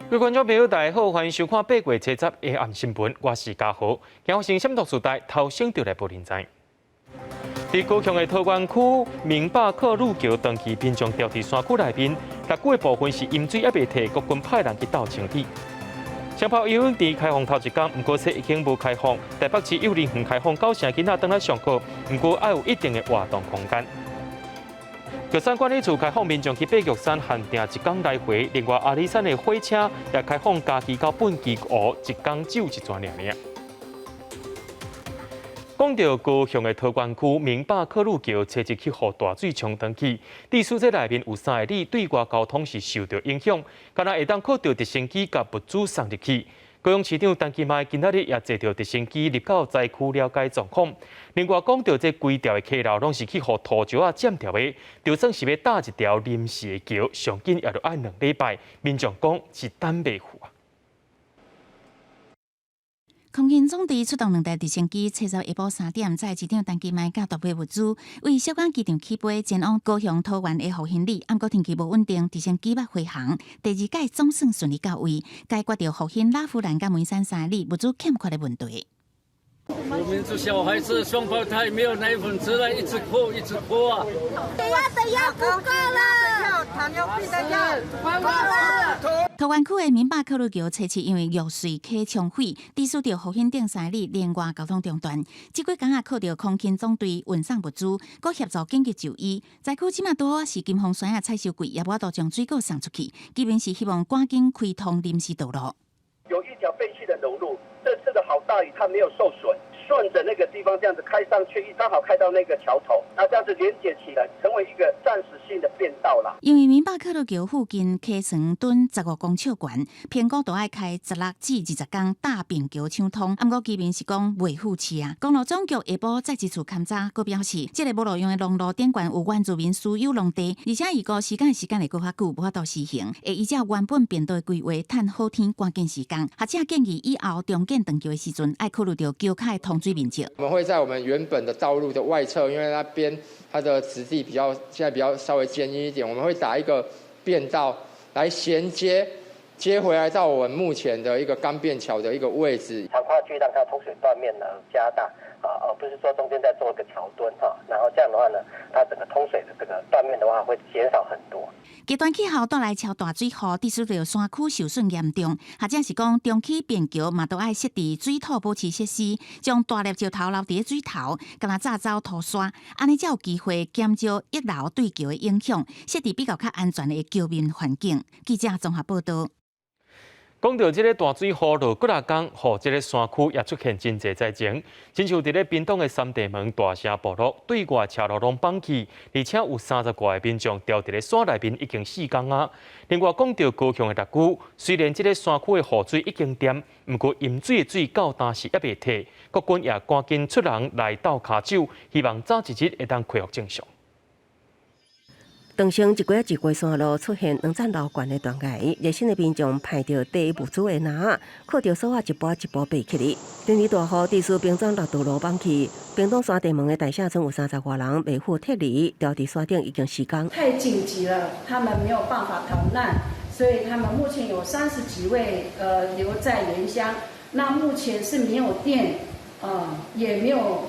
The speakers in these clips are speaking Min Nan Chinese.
各位觀眾朋友，大家好，歡迎收看8月70下暗新聞，我是嘉豪。今日先閃讀時代頭先就來報恁知。佇高雄的桃園區明霸客路橋長期民眾牢佇山區內面，六久的部分是淹水猶未退，國軍派人去鬥清理。雙拋游泳池開放頭一工，毋過說已經無開放。台北市幼兒園開放九成囡仔轉來上課，毋過愛有一定的活動空間。玉山管理處開放民眾去爬玉山限定一工來回，另外阿里山的火車也開放嘉義到本基湖一工只有一轉爾爾。講到高雄的桃園區明霸客路橋，初一去予大水沖斷去，地勢這內面有3里對外交通是受到影響，敢若會當靠著直升機共物資送入去。高雄市長陳其邁今仔日也坐著直升機入到災區了解狀況。另外講到這規條的溪流攏是去予土石仔佔掉的，就算是欲搭一條臨時的橋，上緊也著愛2禮拜。民眾講是等袂赴啊。空勤總隊出動兩台直升機，初十下晡3點，載市長陳其邁佮大批物資，為小港機場起飛，前往高雄桃園的復興里。毋過天氣無穩定，直升機欲飛行，第二擺總算順利到位，解決著復興拉弗蘭佮梅山3里物資欠缺的問題。我們是小孩子，雙胞胎沒有奶粉吃了，一直哭，一直哭啊！等下等下，不夠了，糖尿病的藥夠了。桃園區的明霸客路橋，初七因為玉穗溪沖毀，致使著復興頂3里連外交通中斷。這幾工仔靠著空勤總隊運送物資，閣協助緊急就醫。災區這馬拄好是金鳳山仔採收季，也無法度將水果送出去。居民是希望趕緊開通臨時道路。有一條廢棄的農路，這次的好大雨，它沒有受損。順着那個地方這樣子開上去，剛好開到那個橋頭，那這樣子連接起來，成為一個暫時性的便道啦。因為明霸客路橋附近溪床躉15公尺懸，評估都愛開16至20工搭便橋暢通。毋過居民是講袂赴車啊。公路總局下晡再一次勘查，閣表示這个無路用的農路頂懸有原住民私有農地，而且預估時間會閣較久，無法度施行。會依照原本便道的規劃，趁好天趕緊施工。學者建議以後重建斷橋的時陣，愛考慮著橋跤的通水面積。我們會在我們原本的道路的外側，因為那邊它的質地比較現在比較稍微堅硬一點，我們會打一個便道來銜接，接回來到我們目前的一個鋼便橋的一個位置。長跨距讓它通水斷面呢加大，啊，而不是說中間再做一個橋墩哈，然後這樣的話呢，它整個通水的這個斷面的話會減少很多。極端氣候帶來超大水雨，致使著山區受損嚴重。或者是講重啟便橋嘛，都愛設置水土保持設施，將大粒石頭留佇水頭，共若炸走土沙，按呢才有機會減少溢流對橋的影響，設置比較較安全的橋面環境。記者綜合報道。講到這个大水雨落幾若工，予這个山區也出現真濟災情，親像佇咧屏東的三地門大社部落，對外車路攏崩去，而且有30外个民眾牢佇咧山內面已經4工啊。另外講到高雄的六龜，雖然這个山區的雨水已經恬，毋過淹水的水到今時猶未退，國軍也趕緊出人來鬥跤手，希望早一日會當恢復正常。長生一過一過山路出現兩層樓懸的斷崖，熱心的民眾派著提物資的籃，靠著索仔一步一步爬起來。連日大雨，致使屏東六道路崩去，屏東山地門的大社村有30外人袂赴撤離，牢佇山頂已經4工。太緊急了，他們沒有辦法逃難，所以他們目前有30幾位留在原鄉。那目前是沒有電，也沒有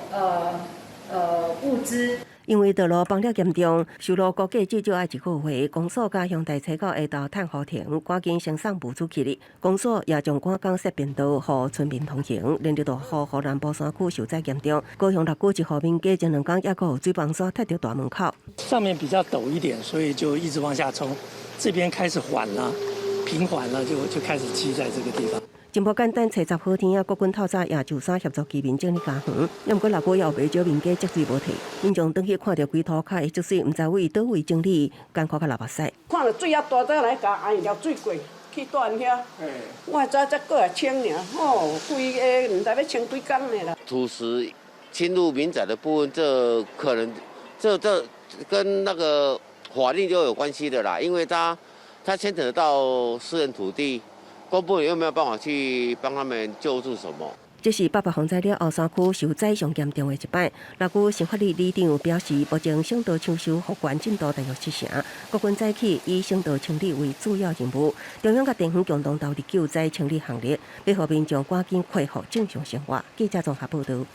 物資。因為道路崩了嚴重，修路估計至少愛一個月。公所佮鄉代初九下晝趁雨停，趕緊先送物資去哩。公所也將趕工設便道，予村民通行。連日大雨，予南部山區受災嚴重。高雄六龜一戶民家前2工猶閣有水崩沙踢著大門口。上面比較陡一點，所以就一直往下衝。這邊開始緩了，平緩了，就開始積在這個地方。真無簡單，初十好天仔，國軍透早也上山協助居民整理家園。毋過六龜也有袂少民家積水無退，民眾轉去看著規塗跤的積水，毋知為佗位整理，艱苦甲流目屎。看著水遐大，才來共阿條水過去斷遐。我早才過來清爾，吼，規个毋知欲清幾工的啦。土石侵入民宅的部分，這可能這跟那個法律就有關係的啦，因為它牽扯到私人土地。公部門又沒有辦法去幫他們救助什麼。這是八八風災了後山區受災上嚴重的一擺。六龜新發里里長表示，目前省道搶修復原進度大約七成，國軍早起以省道清理為主要任務，中央佮地方共同投入救災清理行列，欲予民眾趕緊恢復正常生活。記者綜合報導。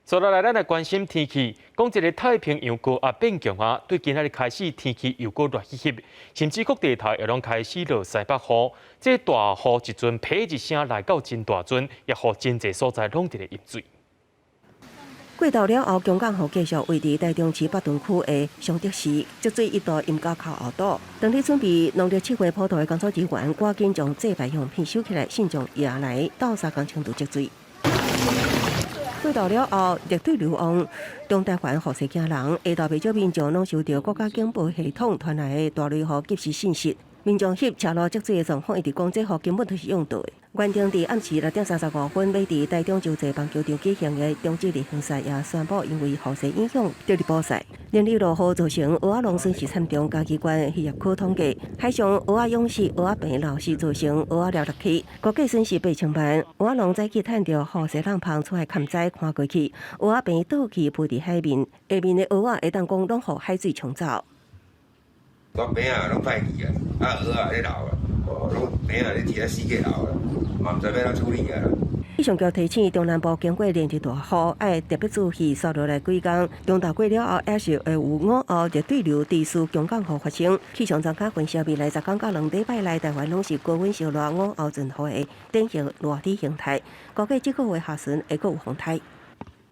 接落來，咱來關心天氣。講這个太平洋高壓變強啊，對今仔日開始天氣又閣熱翕翕，甚至各地頭會攏開始落西北雨。這大雨一陣啪一聲來到真大陣，也予真濟所在攏佇咧淹水。過晝了後，強降雨繼續維持台中市北屯區的尚德市，積水一度淹到靠後肚。當咧準備農曆七月普渡的工作人員，趕緊將祭拜用品收起來，信眾也來鬥相共清除積水。過晝了後，熱對流往中台灣雨勢驚人，下晝袂少民眾攏收著國家警報系統傳來的大雷雨即時信息。民眾翕車路積水的狀況，一直講這雨根本就是用倒的。原定佇暗時6點35分，欲佇台中洲際棒球場舉行的中職例行賽也宣布因為雨勢影響，得予補賽。連日落雨造成蚵仔農損失慘重，嘉義縣漁業科統計，海上蚵仔湧死、蚵仔棚漏死，造成蚵仔寮落去，估計損失8000萬。蚵仔農早起趁著雨勢挵芳出來崁災看過去，蚵仔棚倒去浮佇海面，下面的蚵仔會當講攏予海水沖走。我棚仔攏歹去啊，啊蚵仔咧流啊，哦，攏棚仔咧佇遐四界流啊，嘛毋知欲按怎處理啊。氣象局提醒，中南部經過連日大雨，愛特別注意，紲落來幾工，中晝過了後，猶是會有午後熱對流持續強降雨發生。氣象專家分析，未來10工到2禮拜內，台灣攏是高溫燒熱、午後陣雨的典型熱帶形態。估計這個月下旬會閣有風颱。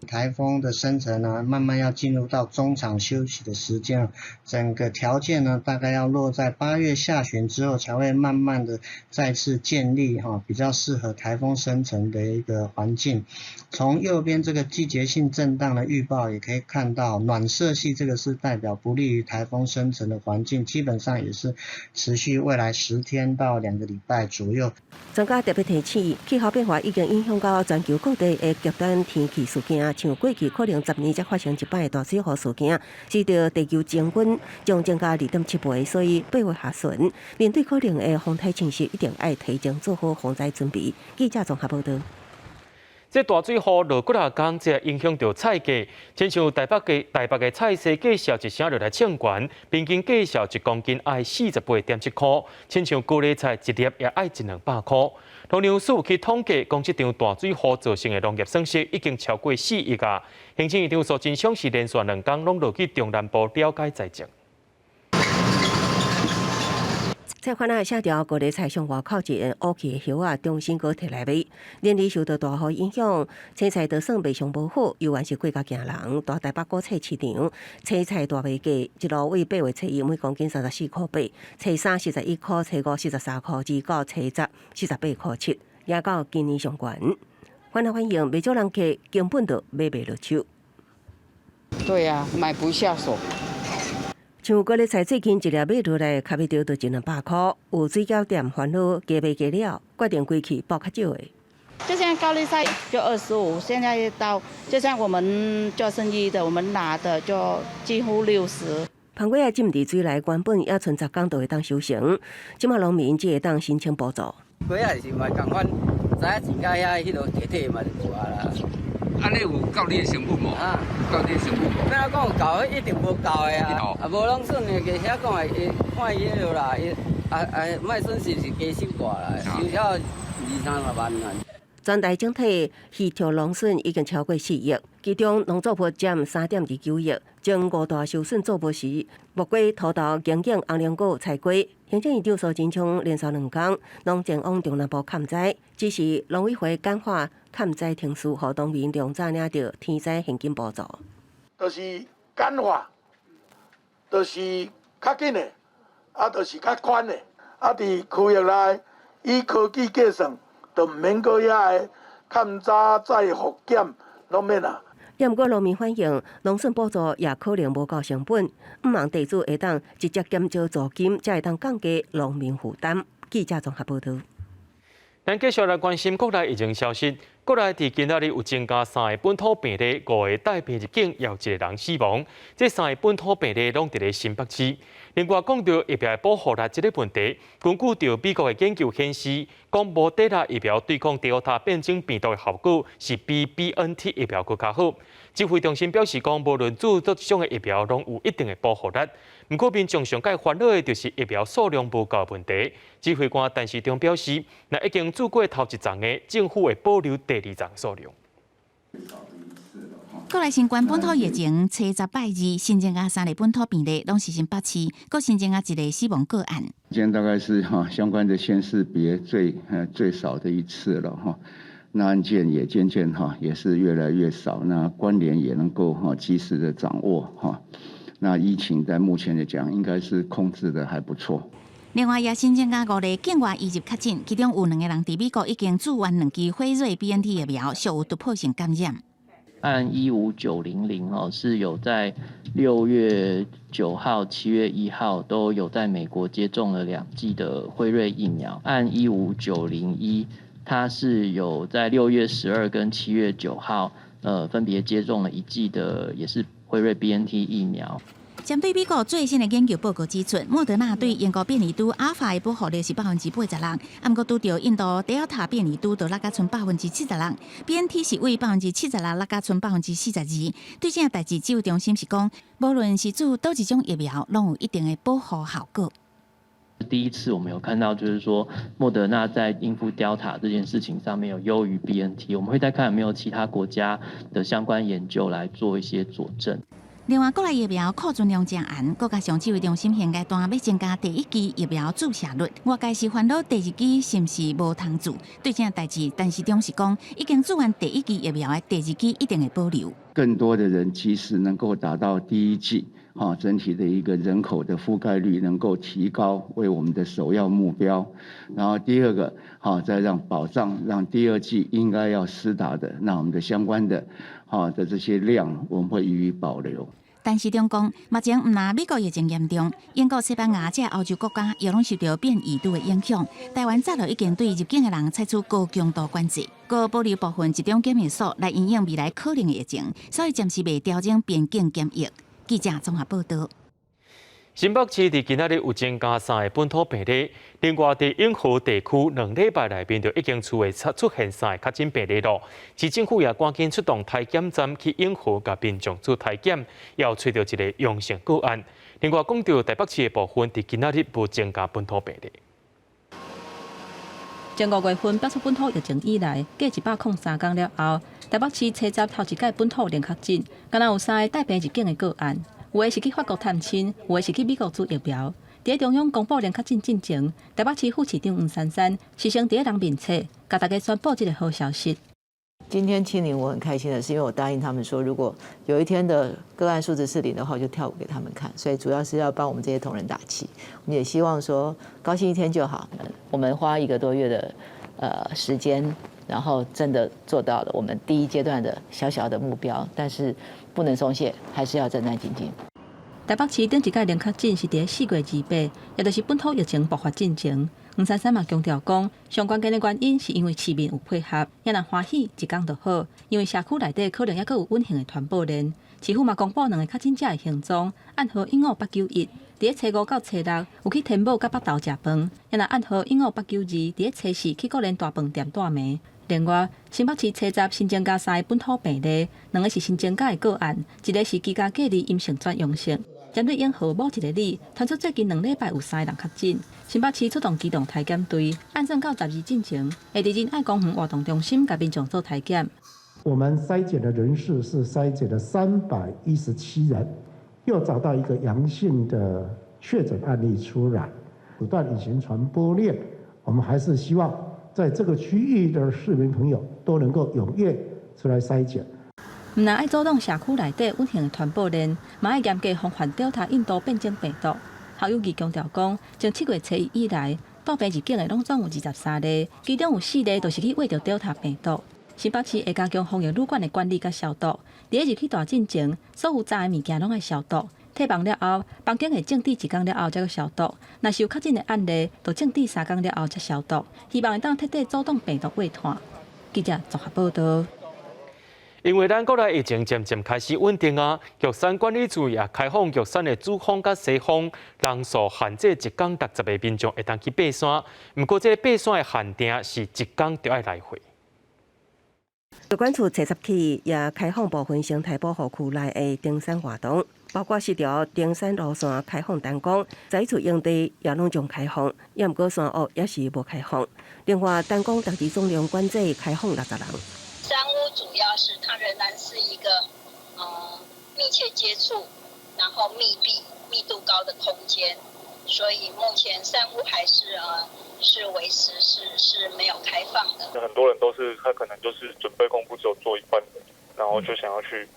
颱風的生成呢，慢慢要進入到中場休息的時間，整個條件呢，大概要落在8月下旬之後，才會慢慢的再次建立哈，比較適合颱風生成的一個環境。從右邊這個季節性震盪的預報也可以看到，暖色系這個是代表不利於颱風生成的環境，基本上也是持續未來10天到2個禮拜左右。專家特別提醒，氣候變化已經影響到全球各地的極端天氣事件。像過去可能10年才發生一擺的大水雨事件，使得地球增溫將增加2.7倍，所以8月下旬面對可能的風颱侵襲，一定愛提前做好防災準備。記者綜合報導。這大水雨落幾若工，這影響著菜價。親像台北的菜市價數一聲就來衝懸，平均價數一公斤愛48.7箍。親像高麗菜一粒也愛一兩百箍。農糧署去統計，講這場大水雨造成的農業損失已經超過4億啊！行政院長蘇貞昌是連續兩工攏落去中南部了解災情。菜販仔寫著高麗菜上外口一個烏氣的葉仔，重新閣提來賣。連日受到大雨影響，青菜都算賣相無好，猶原是貴甲驚人。大台北果菜市場青菜大賣價，一路為8月初1每公斤34.8塊，初三41塊，初五43.2塊到初十48.7塊，也到今年上懸。販仔反映，袂少人客根本就買袂落手。對啊，買不下手。像高麗菜最近一粒買落來，較欲著就一兩百箍。有水餃店煩惱加賣加了，決定關去報較少的。就像高麗菜就25，現在到就像我們做生意的，我們拿的就幾乎60。番瓜仔浸佇水內，原本猶賰10工就會當收成，這馬農民只會當申請補助。瓜仔是嘛仝款，知影錢甲遐彼落提提嘛就無啊啦。按呢有夠你的成本無？啊，夠你的成本無？欲按怎講有夠，一定無夠的啊！啊，無攏算的，其實講的，伊看伊彼落啦，伊啊啊，莫損失是加收大啦，收了二三十萬啊。全台整體魚塭農損已經超過4億，其中農作物佔3.29億。前五大受損作物是木瓜、土豆、龍眼、紅龍果、菜瓜。行政院長蘇貞昌連續兩工攏前往中南部崁災，指示農委會簡化崁災程序，予農民量早領著天災現金補助。就是簡化，就是較緊的，啊，就是較寬的，啊，佇區域內以科技計算，就毋免閣遐个勘查再復檢，攏免啊。毋過農民反映，農損補助也可能無夠成本，毋望地主會當直接減少租金，才會當降低農民負擔。記者綜合報導。咱繼續來關心國內疫情消息。閣來佇今仔日有增加三個本土病例，五個帶病入境，有一個人死亡。這三個本土病例攏佇咧新北市。另外講著疫苗的保護力這个問題，根據著美國的研究顯示，講莫德納疫苗對抗德爾塔變種病毒的效果是比 BNT 疫苗閣較好。指揮中心表示講，無論注佗一種的疫苗，攏有一定的保護力。毋過民眾上蓋煩惱的就是疫苗數量無夠問題。指揮官陳時中表示，若已經注過頭一針的，政府會保留第二針數量。國內新冠本土疫情初十拜二，新增加三例本土病例，攏是新北市，閣新增加一例死亡個案。今天大概是哈相關的縣市別最少的一次了哈，那案件也漸漸哈也是越來越少，那關聯也能夠哈及時的掌握哈，那疫情在目前來講應該是控制的還不錯。另外，也新增加五例境外移入確診，其中有兩個人佇美國已經注完兩劑輝瑞 BNT 疫苗，屬有突破性感染。案15900哦，是有在6月9號、7月1號都有在美國接種了兩劑的輝瑞疫苗。案15901，它是有在6月12跟7月9號，分別接種了一劑的，也是輝瑞 BNT 疫苗。針對美國最新的研究報告指出，莫德納對英國變異株阿爾法的保護力是86%，啊，毋過拄著印度德爾塔變異株就落甲賰76%，BNT 是為76%落甲賰42%。對這個代誌，指揮中心是講，無論是注佗一種疫苗，攏有一定的保護效果。第一次我們有看到，就是說莫德納在應付 Delta 這件事情上面有優於 BNT，我們會再看有沒有其他國家的相關研究來做一些佐證。另外，國內疫苗庫存量誠絚，閣加上指揮中心現階段欲增加第一劑疫苗注射率，外界是煩惱第二劑是毋是無通注？對這個代誌，陳時中是講，已經注完第一劑疫苗的第二劑一定會保留。更多的人其實能夠達到第一劑，哈，整體的一個人口的覆蓋率能夠提高，為我們的首要目標。然後第二個，哈，再讓保障，讓第二劑應該要施打的，那我們的相關的，哈的這些量，我們會予以保留。陳時中講，目前毋但美國疫情嚴重，英國、西班牙這歐洲國家也攏受著變異株的影響。台灣早就已經對入境的人採取高強度管制，閣保留部分集中檢疫所來因應未來可能的疫情，所以暫時未調整邊境檢疫。記者綜合報道。新北市佇今仔日有增加三个本土病例，另外佇永和地區2禮拜內面就已經出現三个確診病例囉。市政府也趕緊出動篩檢站去永和共民眾做篩檢，又揣著一个陽性個案。另外講著台北市的部分，佇今仔日無增加本土病例。從五月份爆出本土疫情以來，過103天了後，台北市初十頭一擺本土零確診，敢若有三个帶病入境的個案。有的是去法國探親，有的是去美國注疫苗。佇中央公布零確診進前，台北市副市長黃珊珊是先佇咧人面冊，共大家宣布這个好消息。今天清零，我很開心的是，因為我答應他們說，如果有一天的個案數字是零的話，我就跳舞給他們看。所以主要是要幫我們這些同仁打氣。我們也希望說，高興一天就好。我們花一個多月的時間，然後真的做到了我們第一階段的小小的目標，但是不能鬆懈，還是要戰戰兢兢。台北市頂一擺零確診是佇4月28，也就是本土疫情爆發進前。黃珊珊嘛強調講，上關鍵的原因是因為市民有配合，也若歡喜一工就好，因為社區內底可能猶閣有隱形的傳播鏈。市府嘛公布兩个確診者的行蹤，案號15891，佇咧初五到初六有去天母佮北投食飯，也若案號15892，佇咧初四去國連大飯店蹛暝。另外，新北市初十新增加三个本土病例，兩个是新增加的個案，一个是居家隔離陰性轉陽性。針對永和某一个里，傳出最近2禮拜有三个人確診，新北市出動機動篩檢隊，按算到12進前，會佇仁愛公園活動中心共民眾做篩檢。我們篩檢的人數是篩檢了317人，又找到一個陽性的確診案例出來，阻斷隱形傳播鏈。我們還是希望在這個區域的市民朋友都能夠踴躍出來篩檢。毋但愛阻擋社區內底隱形的傳播鏈，嘛愛嚴格防範 Delta 印度變種病毒。侯友宜強調講，從7月初一以來，帶病入境的攏總有23例，其中有四例就是去穢著 Delta 病毒。新北市會加強防疫旅館的管理佮消毒，佇咧入去大進前，所有炸的物件攏愛消毒。退房了後，房間會靜置一工了後才閣消毒。若是有確診的案例，就靜置3工了後才消毒。希望會當徹底阻擋病毒擴散。記者綜合報道。因為咱國內疫情漸漸開始穩定啊，玉山管理處也開放玉山的主峰佮西峰，人數限制一工60个民眾會當去爬山。毋過這个爬山的限定是一工就愛來回。玉管處初十起也開放部分生態保護區內的登山活動，包括四條登山路線開放單工，十一處營地也攏總開放，也毋過山屋也是無開放。另外，單工逐日總量管制開放60人。山屋主要是它仍然是一個密切接觸，然後密閉、密度高的空間，所以目前山屋還是維持是沒有開放的。很多人都是他可能就是準備功夫只有做一半，然後就想要去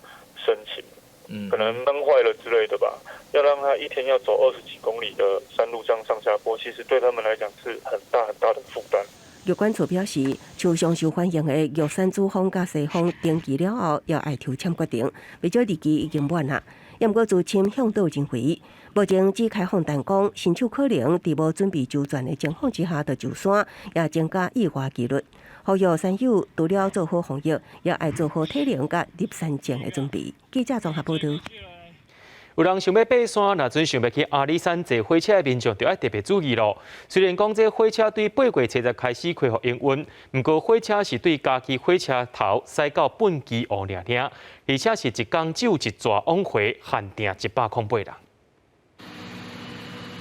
申請，可能燈壞了之類的吧，要讓他一天要走20幾公里的山路這樣上下坡，其實對他們來講是很大很大的負擔。玉管處表示，像上受歡迎的玉山主峰佮西峰登記了後，要愛抽籤決定，袂少日期已經滿啦。也毋過資深嚮導認為，目前只開放單工，新手可能佇無準備周全的情況之下就上山，也增加意外機率。呼籲山友除了做好防疫，也愛做好體能佮入山前的準備。記者綜合報道。有人想欲爬山，若準想欲去阿里山坐火車的民眾，就愛特別注意囉。雖然講這火車對8月70開始恢復營運，毋過火車是對嘉義火車頭駛到畚箕湖爾爾，而且是一工只有一逝往回，限定108人。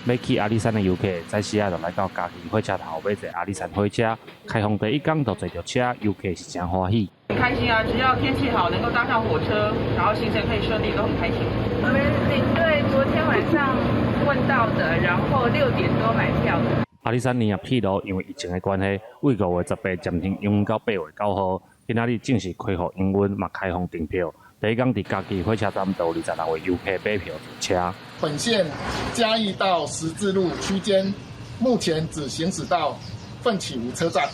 欲去阿里山的遊客，早時仔就來到嘉義火車頭欲坐阿里山火車。開放第一工就坐著車，遊客是誠歡喜。很開心啊！只要天氣好，能夠搭上火車，然後行程可以順利，都很開心。我們領隊昨天晚上問到的，然後6點多買票的。阿里山林業鐵路因為疫情的關係，為5月18暫停營運到8月9號。今仔日正式恢復營運，嘛開放訂票。第一工佇嘉義火車站就有26位遊客買票坐車。本線嘉義到十字路區間，目前只行駛到奮起湖車站，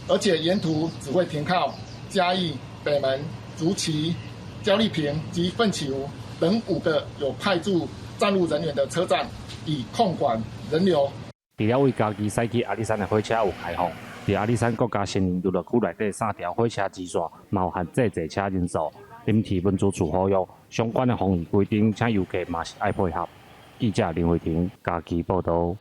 而且沿途只會停靠嘉義、北門、竹崎、交力坪及奮起湖等5個有派駐站務人員的車站，以控管人流。除了為嘉義駛去阿里山的火車有開放，佇阿里山國家森林遊樂區內底三條火車支線，嘛有限制坐車人數。臨時文書處呼籲相關的防疫規定，請遊客嘛是愛配合。記者林慧婷嘉義報道。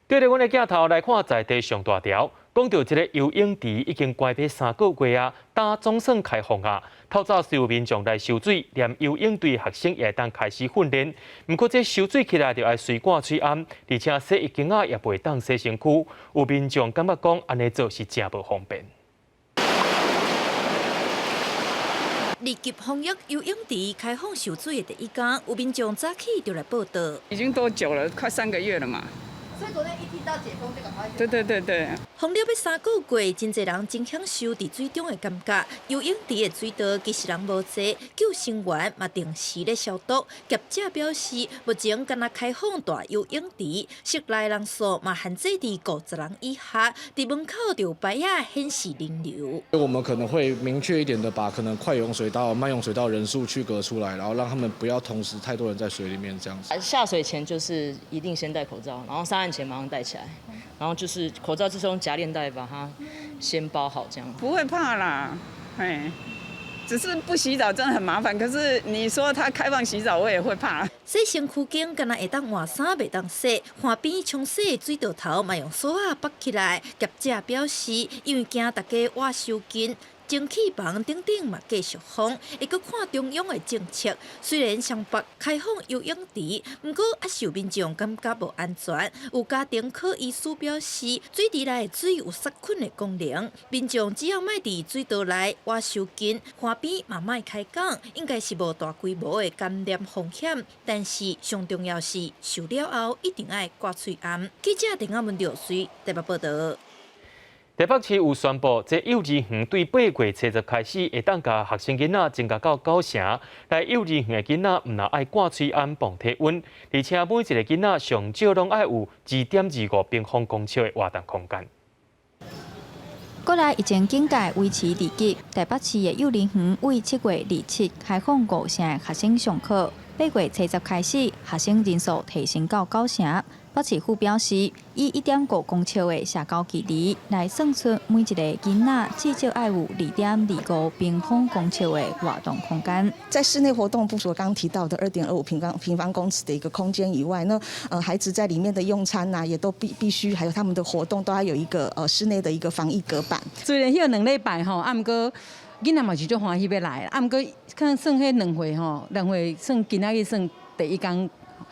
對著阮的鏡頭來看，在地上大條，講著這个游泳池已經關閉3個月啊，今總算開放啊。透早雖有民眾來收水，連游泳隊學生也會當開始訓練。毋過這收水起來就愛隨掛喙罨，而且洗浴巾仔也袂當洗身軀。有民眾感覺講，按呢做是誠無方便。二級防疫游泳池開放受水的第一工，有民眾早起就來報到。已經多久了？快3個月了嘛。所以昨天一聽到解封就趕快。對對對對。封了欲3個月，真濟人真享受佇水中的感覺。游泳池的水道其實人無濟，救生員嘛定時咧消毒。業者表示，目前干焦開放大游泳池，室內人數嘛限制佇50人以下。佇門口就有牌仔顯示人流。我們可能會明確一點的把可能快泳水道、慢泳水道人數區隔出來，然後讓他們不要同時太多人在水裡面這樣子。下水前就是一定先戴口罩，然後上岸前馬上戴起來，然後就是口罩就是用夾鏈袋把它先包好，這樣。不會怕啦，嘿，只是不洗澡真的很麻煩。可是你說他開放洗澡，我也會怕。洗身軀間干焦會當換衫，袂當洗。岸邊沖洗的水道頭嘛用索仔縛起來。業者表示，因為驚大家倚傷近。蒸汽房等等嘛繼續封，會閣看中央的政策。雖然雙北開放游泳池，毋過猶是有民眾感覺無安全。有家庭科醫師表示，水池內的水有殺菌的功能，民眾只要莫佇水道內倚傷近，岸邊嘛莫開講，應該是無大規模的感染風險。但是上重要是，泅了後一定愛掛喙罨。記者鄧阿文劉水台北報道。台北市有宣布，這幼兒園對8月70開始，會當共學生囡仔增加到九成。來幼兒園的囡仔毋但愛掛喙罨磅體溫，而且每一个囡仔上少攏愛有2.25平方公尺的活動空間。國內疫情警戒維持二級，台北市的幼兒園為7月27開放五成的學生上課。8月70開始，學生人數提升到九成。北市府表示，以1.5公尺的社交距離來算出每一個囡仔至少愛有2.25平方公尺的活動空間。在室內活動，除了剛剛提到的2.25平方公尺的一個空間以外，那孩子在裡面的用餐啊，也都必須，還有他們的活動都要有一個室內的一個防疫隔板。雖然歇兩禮拜吼，啊，毋過囡仔嘛是足歡喜欲來，啊，毋過可能算彼兩歲吼，兩歲算今仔日算第一工，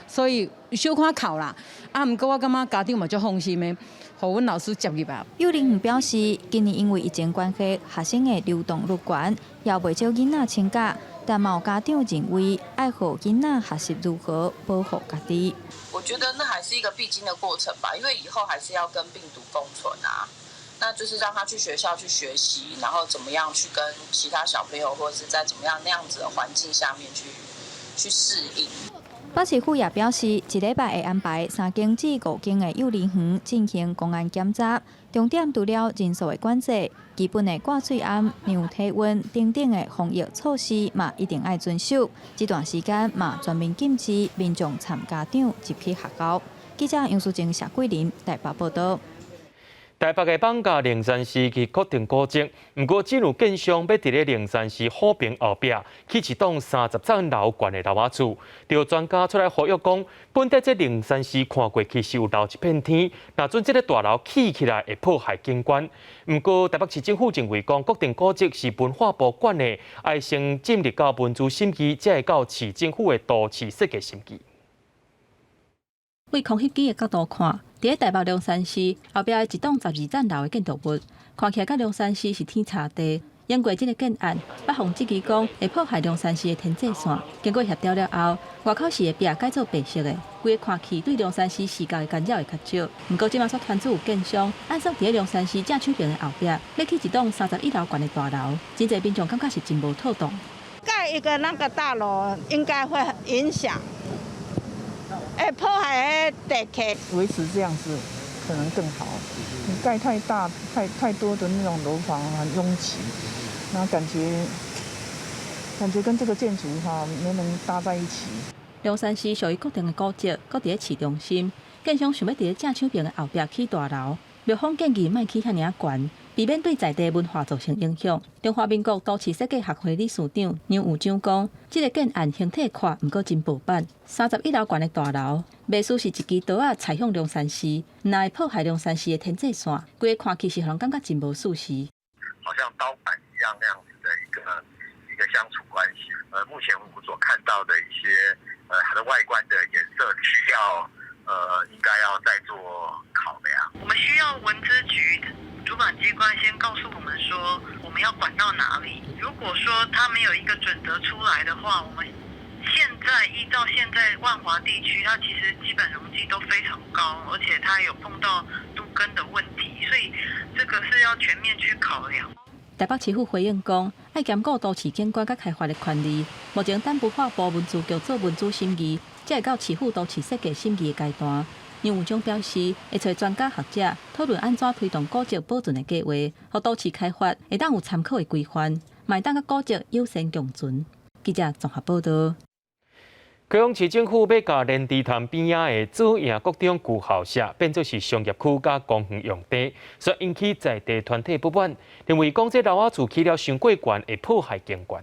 所以小可哭啦。啊，毋過我感覺家長嘛足放心的，予阮老師接入來。幼兒園表示，今年因為疫情關係，學生的流動率懸，也袂少囡仔請假，但嘛有家長認為，愛予囡仔學習如何保護家己。我覺得那還是一個必經的過程吧，因為以後還是要跟病毒共存啊。那就是讓他去學校去學習，然後怎麼樣去跟其他小朋友，或者是在怎麼樣那樣子的環境下面去適應。北市府也表示，一禮拜會安排3間至5間的幼兒園進行公安檢查，重點除了人數的管制、基本的掛喙罨、量體溫等等的防疫措施嘛，一定愛遵守。這段時間嘛，全面禁止民眾摻家長入去學校。記者楊淑貞、謝桂林台北報導。台北的艋舺龍山寺去國定古蹟，毋過只有建商欲佇咧龍山寺虎坪後壁起一棟30層樓懸的樓仔厝，著專家出來呼籲講，本底這龍山寺看過去是有留一片天，若準這个大樓起起來會破壞景觀。毋過台北市政府認為講，國定古蹟是文化部管的，愛先進入到文資審議，才會到市政府的都市設計審議。為空翕機的角度看，佇咧台北龍山寺後壁的一棟12層樓的建築物，看起來佮龍山寺是天差地。經過這个建案，北方質疑講會破壞龍山寺的天際線。經過協調了後，外口寺的壁改做白色的，規个看去對龍山寺視覺的干擾會較少。毋過這馬煞傳出有建商按算佇咧龍山寺正手爿的後壁，欲起一棟31樓懸的大樓，真濟民眾感覺是真無妥當。蓋一個那個大樓應該會影響。欸，破壞地契，維持這樣子可能更好。你蓋太大、太多的那種樓房很擁擠，那感覺跟這個建築哈沒能搭在一起。龍山寺屬於國定的古蹟，閣佇咧市中心，建商想欲佇咧正手爿的後壁起大樓，廟方建議莫起遐爾仔懸，避免對在地文化造成影響。中華民國都市設計學會理事長楊有章講，這个建案形體闊，毋過真薄板。31樓懸的大樓，袂輸是一支刀仔刺向龍山寺，若會破壞龍山寺的天際線，規个看起是予人感覺真無舒適。好像刀板一樣那樣子的一個相處關係。目前我所看到的一些，它的外觀的顏色需要，應該要再做考量。我們需要文資局主管機關先告訴我們說，我們要管到哪裡。如果說他沒有一個準則出來的話，我們現在依照現在萬華地區，它其實基本容積都非常高，而且它有碰到都更的問題，所以這個是要全面去考量。台北市府回應講，愛兼顧都市景觀佮開發的權利。目前等文化部文資局做文資審議，才會到市府都市設計審議的階段。楊有章表示，會揣專家學者討論按怎推動古蹟保存的計劃，予都市開發會當有參考的規範，嘛會當佮古蹟友善共存。記者綜合報導。高雄市政府欲共蓮池潭邊仔的左營國中舊校舍變做是商業區佮公園用地，所以引起在地團體不滿，認為講這樓仔厝起了傷過懸，會破壞景觀。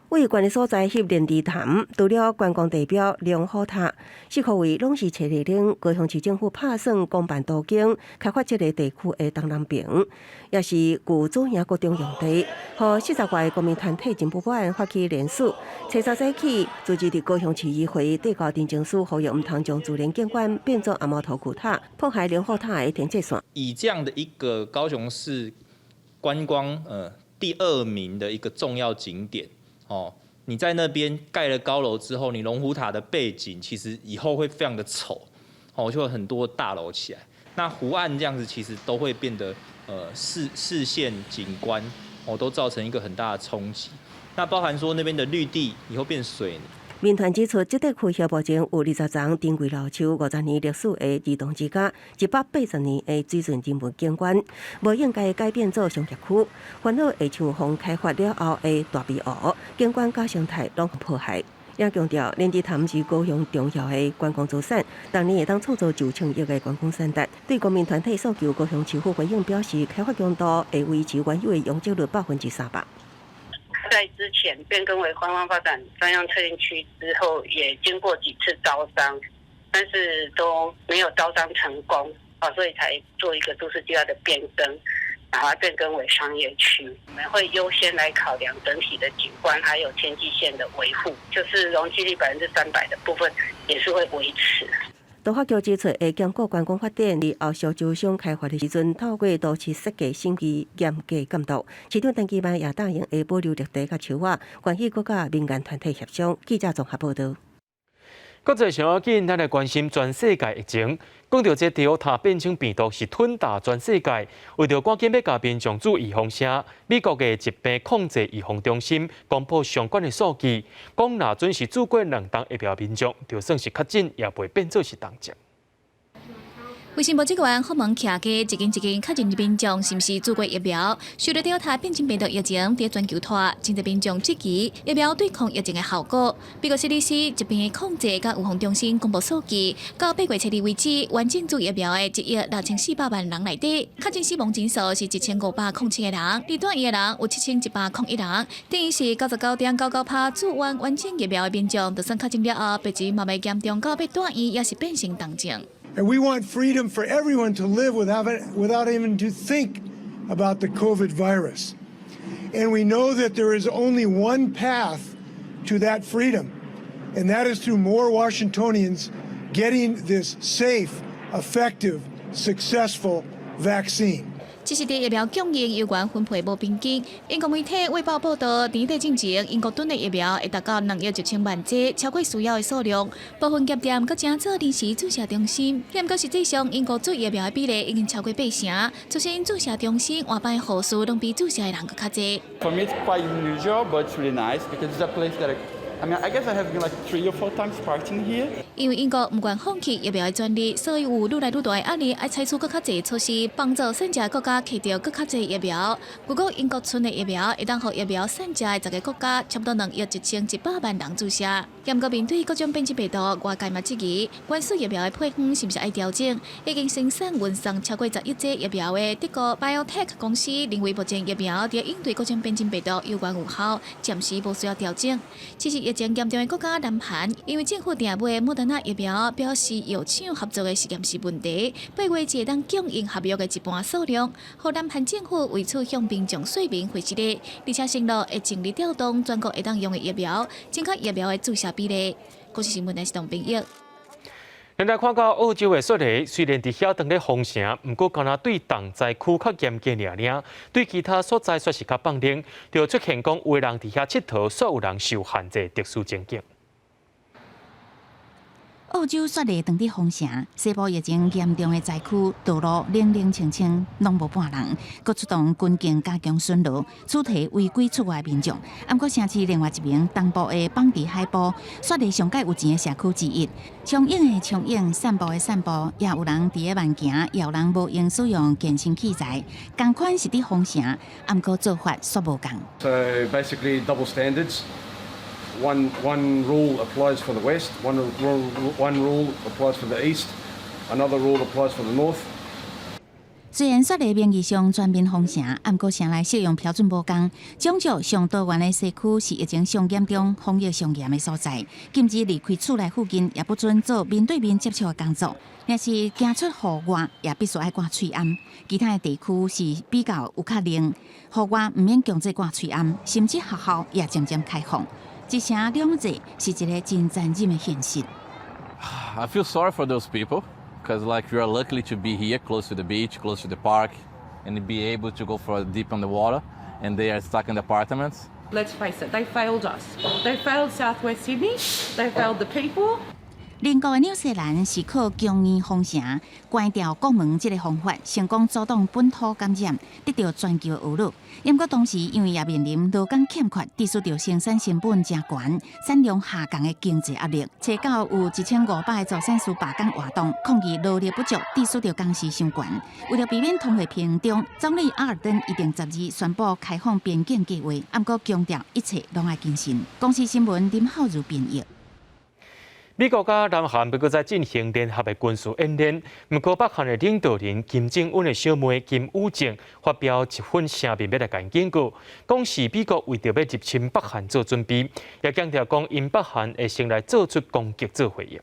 位懸的所在翕蓮池潭，除了觀光地標龍虎塔，四箍位攏是揣佇咧高雄市政府拍算公辦都更開發這个地區的東南爿，也是舊左營國中用地，予40外个公民團體真不滿，發起聯署，初三早起，組織佇高雄市議會遞交陳情書，呼籲毋通將自然景觀變做阿貓頭舊塔，破壞龍虎塔的天際線。以這樣的一個高雄市觀光第二名的一個重要景點。哦，你在那邊蓋了高樓之後，你龍虎塔的背景其實以後會非常的醜，哦，就會很多大樓起來。那湖岸這樣子其實都會變得，視線景觀，哦，都造成一個很大的衝擊。那包含說那邊的綠地以後變水泥。民團指出，這塊區域目前有20叢珍貴老樹、50年歷史的兒童之家、180年的水圳人文景觀，無應該改變做商業區，煩惱會像予開發了後的大埤湖，景觀佮生態攏破壞。也強調連日潭是高雄重要的觀光資產，當年會當創造9千億的觀光產值。對公民團體訴求，高雄市府回應表示，開發強度會維持原有的容積率300%。在之前變更為觀光發展專用特定區之後，也經過幾次招商，但是都沒有招商成功啊，所以才做一個都市計劃的變更，把它變更為商業區。我們會優先來考量整體的景觀，還有天際線的維護，就是容積率300%的部分也是會維持。都發局指出，會兼顧觀光發展，佇後續招商開發的時陣，透過都市設計審議嚴格監督。市長陳其邁也答應會保留綠地佮樹仔，關係閣佮民間團體協商。記者綜合報導。國際上要緊，咱來關心全世界疫情。講著這 Delta 變種病毒是吞噬全世界，為著趕緊欲共民眾注預防針，美國的疾病控制預防中心公布相關的數據，講若準時注過兩劑疫苗民眾，就算是確診，也袂變做是重症。衛生部職員訪問徛街，一間一間確認民眾是毋是注過疫苗。受著 Delta 變種病毒疫情佇全球拖，真濟民眾質疑疫苗對抗疫情的效果。美國 CDC 疾病控制佮預防中心公布數據，到8月7日為止，完整注疫苗的1億6400萬人內底，確診死亡人數是1507個人，佇住院的人有7101人，等於是99.99%注完完整疫苗的民眾，就算確診了後，病情嘛袂嚴重到欲住院，抑是變成重症。 And we want freedom for everyone to live without even to think about the COVID virus. And we know that there is only one path to that freedom, and that is through more Washingtonians getting this safe, effective, successful vaccine. 這是佇疫苗供應猶原分配無平均。英國媒體衛報報導，年底進前，英國囤的疫苗會達到2億1000萬劑，超過需要的數量。部分業店閣成做臨時注射中心，毋過實際上，英國注疫苗的比例已經超過八成。就算注射中心換班的護士攏比注射的人閣較濟。 For me, it's quite unusual, but it's really nice because it's a place that I mean, I guess I have been like three or four times partying here. 因為英國毋願放棄疫苗的權利，所以有愈來愈大的壓力，愛採取閣較濟措施，幫助散遮國家摕著閣較濟疫苗。如果英國賰的疫苗會當予疫苗散遮的十个國家，差不多2億1100萬人注射。毋過面對各種變種病毒，外界嘛質疑，原始疫苗的配方是毋是愛調整？已經生產運送超過10億劑疫苗的德國 BioNTech 公司認為，目前疫苗佇應對各種變種病毒猶原有效，暫時無需要調整。其實疫情嚴重的國家南韓，因為政府訂買莫德納疫苗，表示藥廠合作的實驗室問題，8月才會當供應合約的一半數量，予南韓政府為此向民眾說明回這個，而且承諾會盡力調動全國會當用的疫苗，增加疫苗的注射比例。國視新聞台是董編譯。咱來看到澳洲的雪梨，雖然佇遐當咧封城，毋過敢若對重災區較嚴格爾爾，對其他所在煞是較放寬，就出現講有人佇遐𨑨迌，煞有人受限制特殊情景。澳洲雪梨當佇封城，西部疫情嚴重的災區，道路冷冷清清，攏無半人，閣出動軍警加強巡邏，處提違規出外民眾。毋過城市另外一邊東部的邦迪海埔，雪梨上蓋有錢的社區之一，暢泳的暢泳，散步的散步，也有人佇咧慢行，也有人無閒使用健身器材，仝款是佇封城，毋過做法煞無仝。 So basically double standards. One rule applies for the west, one rule applies for the east, another rule applies for the north. 雖然雪梨名義上全面封城，毋過城內適用標準無仝。種族上多元的社區是疫情上嚴重、防疫上嚴的所在，禁止離開厝內附近，也不准做面對面接觸的工作。若是行出戶外，也必須愛掛喙罨。其他的地區是比較有較靈，戶外毋免強制掛喙罨，甚至學校也漸漸開放。一城兩制是一個真殘忍的現實。 I feel sorry for those people because like we are lucky to be here close to the beach, close to the park, and be able to go for a dip on the water, and they are stuck in the apartments. Let's face it, they failed us. They failed Southwest Sydney. They failed the people. 鄰國的紐西蘭是靠強硬封城、關掉國門這个方法，成功阻擋本土感染，得著全球的學樂。毋過同時，因為也面臨勞工欠缺、致使著生產成本誠懸、產量下降的經濟壓力。初九有1500个助產師罷工活動，抗議勞力不足，致使著工時傷懸。為了避免通貨膨脹，總理阿爾登一定12宣布開放邊境計劃，毋過強調一切攏愛謹慎。公視新聞林浩如編譯。美國佮南韓欲閣再進行聯合的軍事演練，毋過北韓的領導人金正恩的小妹金與正發表一份聲明，欲來共𪜶警告，講是美國為著欲入侵北韓做準備，也強調講𪜶北韓會先來做出攻擊做回應。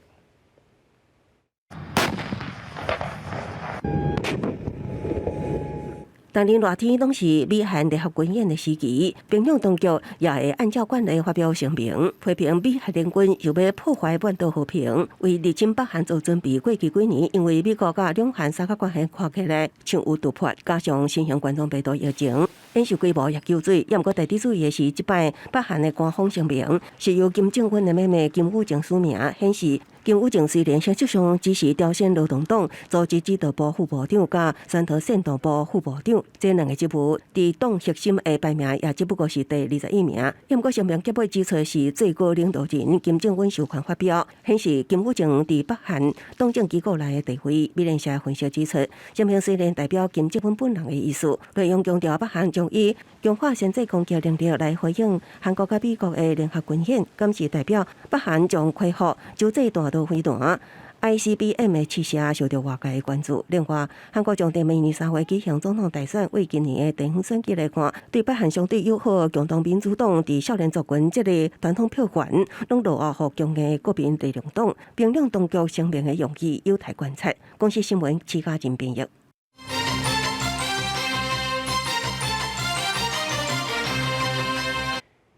當年熱天攏是美韓聯合軍演的時期，平壤當局也會按照慣例發表聲明，批評美韓聯軍想欲破壞半島和平，為入侵北韓做準備。過去幾年，因為美國佮兩韓三角關係看起來像有突破，加上新型冠狀病毒疫情，演習規模也縮水。也毋過，值得注意的是，這擺北韓的官方聲明是由金正恩的妹妹金與正署名，顯示金與正雖然實質上支持朝鮮勞動黨組織指導部副部長佮山東戰鬥部副部長。這兩个職務佇黨核心的排名也只不過是第21名。毋過聲明結尾指出是最高領導人金正恩授權發表，顯示金與正佇北韓黨政機構內的地位。美聯社分析指出，聲明雖然代表金正恩本人的意思，內容強調北韓將以強化先進攻擊能力來回應韓國佮美國的聯合軍演，敢是代表北韓將恢復洲際彈道飛彈 ICBM 的試射受著外界的關注。另外，韓國將佇明年3月舉行總統大選，為今年的地方選舉來看，對北韓相對友好的共同民主黨佇少年族群這个傳統票源，攏落後予強硬的國民力量黨。平壤當局聲明的用意有待觀察。公視新聞徐家仁編譯。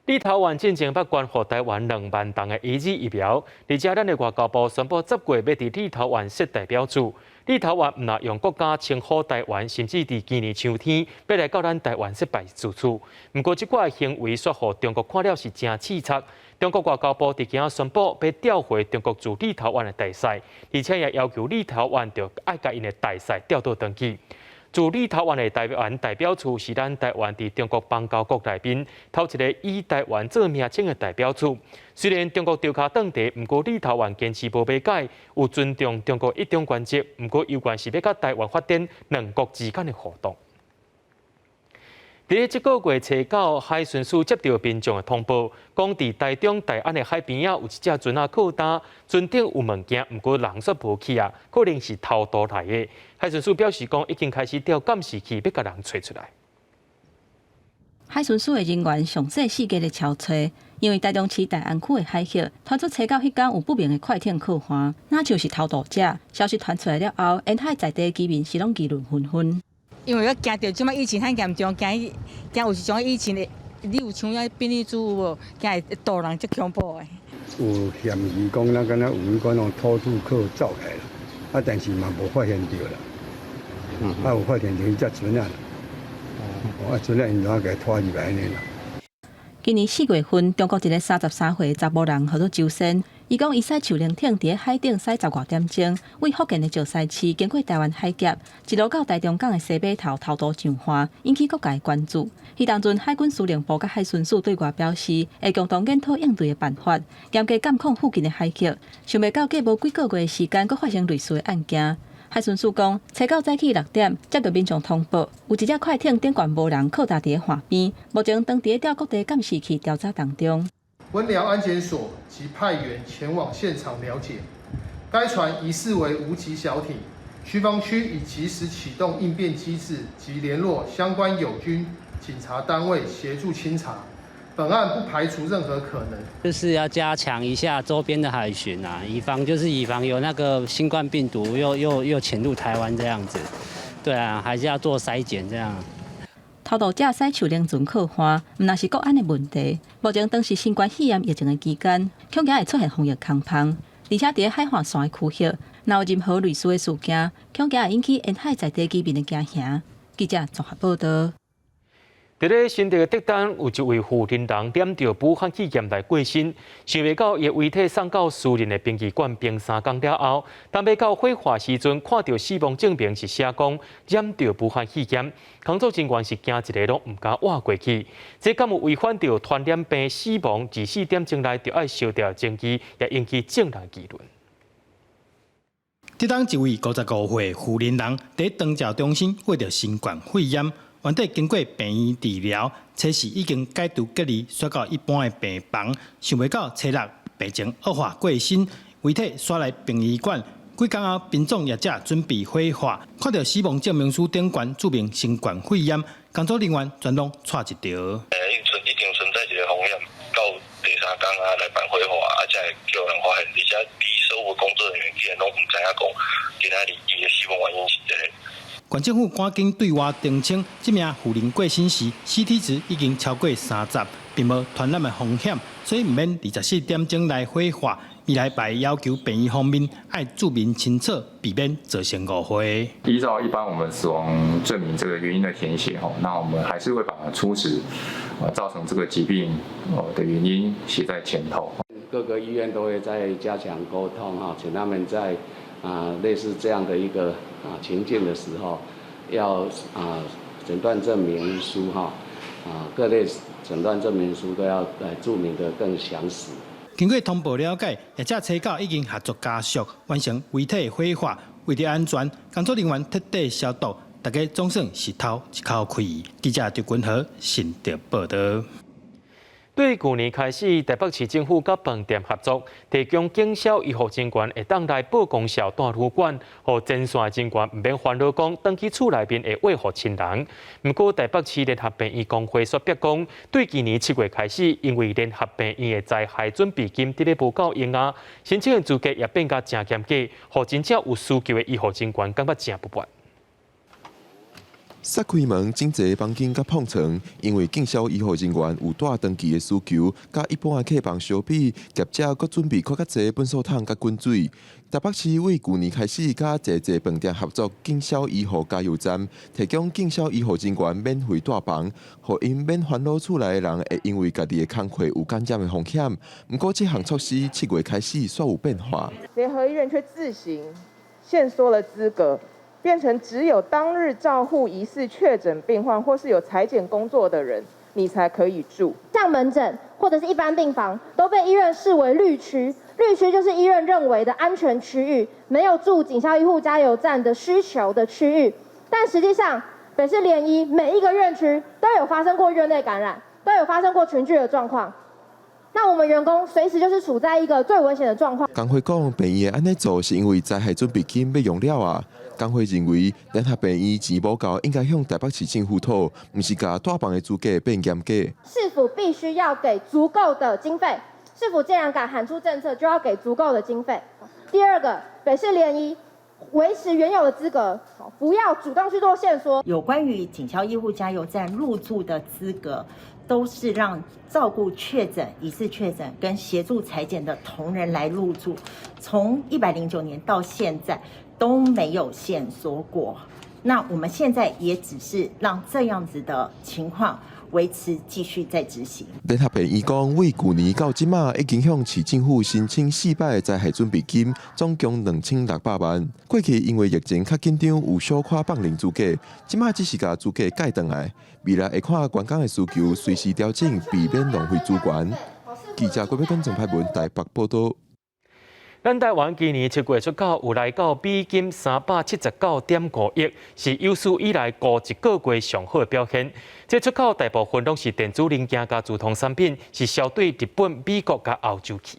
立陶宛進前捌捐予台灣2萬筒的 AZ 疫苗，而且咱的外交部宣布10月欲佇立陶宛設代表處。立陶宛毋但用國家稱呼台灣，甚至佇今年秋天欲來到咱台灣設辦事處。毋過這寡行為煞予中國看了是誠刺激。中國外交部佇今仔宣布欲調回中國駐立陶宛的大使，而且也要求立陶宛著愛共𪜶的大使調倒轉去。駐立陶宛的台灣代表處是咱台灣佇中國邦交國內面頭一个以台灣做名稱的代表處。雖然中國調跤轉地，毋過立陶宛堅持無欲改，有尊重中國一中原則，毋過猶原是欲佮台灣發展兩國之間的互動。佇咧這个月初九，海巡署接著民眾的通報，講佇台中大安的海邊仔有一隻船仔靠礁，船頂有物件，毋過人煞無去啊，可能是偷渡來的。海巡署表示講，已經開始調監視器，欲共人揣出來。海巡署的人員詳細四界咧搜揣，因為台中市大安區的海域傳出初九彼工有不明的快艇靠岸，若像是偷渡者。消息傳出來了後，沿海在地居民是攏議論紛紛。因為我驚著這擺疫情遐嚴重，驚驚有一種以前的，你有像遐變異株有無？驚會渡人足恐怖的。有嫌疑講，咱敢若有彼款種偷渡客走來啦，啊，但是嘛無發現著啦。啊，有發現著彼隻船仔，啊，船仔𪜶就共拖入來按呢啦。今年4月份，中國一个33歲查某人號做周先，伊講伊駛樹靈艇佇咧海頂駛10外點鐘，為福建的石獅市經過台灣海峽，一路到台中港的西碼頭偷渡上岸，引起各界關注。彼當陣，海軍司令部佮海巡署對外表示，會共同研討應對的辦法，嚴格監控附近的海域。想袂到過無幾个月的時間，閣發生類似的案件。海巡署講，初九早起6點，接著民眾通報，有一隻快艇頂懸無人靠礁佇咧岸邊，目前當地調各地監視器調查當中。溫寮安檢所及派員前往現場了解，該船疑似為無籍小艇，區防區已及時啟動應變機制及聯絡相關友軍警察單位協助清查。本案不排除任何可能，就是要加強一下周邊的海巡啊，以防有那個新冠病毒又潛入台灣這樣子，對啊，還是要做篩檢這樣。偷渡者駛樹靈船靠岸，毋但是國安的問題。目前當時新冠肺炎疫情的期間，恐驚會出現防疫空縫，而且佇咧海岸線的區域，若有任何類似的事件，恐驚會引起沿海在地居民的驚嚇。記者綜合報導。佇咧新竹的竹東，有一位婦人染著武漢肺炎來過身，想袂到伊的遺體送到私人的殯儀館冰3工了後，當欲到火化時陣，看著死亡證明是寫講染著武漢肺炎，工作人員是驚一下攏毋敢倚過去。這敢有違反著傳染病死亡24點鐘內就愛燒掉證據，也引起眾人議論。竹東一位55歲婦人佇長照中心患著新冠肺炎。原底經過病院治療，初四已經解除隔離，煞到一般的病房。想袂到初六病情惡化過身，遺體徙來殯儀館。幾工後，殯葬業者準備火化，看著死亡證明書頂懸註明新冠肺炎，工作人員全攏掣一著。一定存在一个風險，到第三工啊來辦火化，啊才會叫人發現，而且比所有工作人員竟然攏毋知影講，今仔日伊的死亡原因是這个。縣政府趕緊對外澄清，這名婦人過身時，CT 值已經超過30，並無傳染的風險，所以毋免24點鐘內火化。未來會要求病院方面愛註明清楚，避免造成誤會。依照一般我們死亡證明這個原因的填寫，吼，那我們還是會把初始造成這個疾病的原因寫在前頭。各個醫院都會在加強溝通，哈，請他們在類似這樣的一個情境的時候，要診斷證明書哈各類診斷證明書都要來註明得更詳實。經過通報了解，業者初九已經合作家屬完成遺體火化，為著安全，工作人員徹底消毒，大家總算是透一口氣。記者張君和新竹報導。對舊年開始，台北市政府佮飯店合作，提供警消醫護人員會當來報公數蹛旅館，予前線人員毋免煩惱講，轉去厝內面會餵予親人。毋過台北市聯合病院工會煞逼講，對今年7月開始，因為聯合病院的災害準備金佇咧無夠用啊，申請的資格也變甲誠嚴格，予真正有需求的醫護人員感覺誠不滿。摔開門，整齊房間佮鋪床，因為警消醫護人員有蹛長期的需求，佮一般的客房相比，業者閣準備較較濟糞掃桶佮滾水。台北市為舊年開始，佮濟濟飯店合作，警消醫護加油站，提供警消醫護人員免費蹛房，予𪜶免煩惱厝內的人會因為家己的工課有感染的風險。毋過這項措施7月開始煞有變化。聯合醫院卻自行限縮了資格。變成只有當日照護疑似確診病患或是有採檢工作的人，你才可以住。像門診或者是一般病房，都被醫院視為綠區。綠區就是醫院認為的安全區域，沒有駐警消醫護加油站的需求的區域。但實際上，北市聯醫每一個院區都有發生過院內感染，都有發生過群聚的狀況。那我們員工隨時就是處在一個最危險的狀況。工會講，病院按呢做是因為災害準備金欲用了啊。工會認為，聯合病院錢無夠，應該向台北市政府討，毋是共蹛房的資格變嚴格。市府必須要給足夠的經費，市府既然敢喊出政策，就要給足夠的經費。第二個，北市聯醫維持原有的資格，不要主動去做限縮。有關於警消醫護加油站入住的資格，都是讓照顧確診、疑似確診跟協助採檢的同仁來入住。從109年到現在都沒有限縮過。那我們現在也只是讓這樣子的情況維持繼續在執行。聯合病院講，為舊年到這馬已經向市政府申請四擺災害準備金，總共2600萬。過去因為疫情較緊張，有小可放寬資格，這馬只是共資格改轉來。未來會看員工的需求，隨時調整，避免浪費資源。記者郭美根、鄭派文台北報導。咱台灣今年7月出口有來到美金379.5億，是有史以來頭一個月上好的表現。這出口大部分攏是電子零件佮資通產品，是銷對日本、美國佮歐洲去。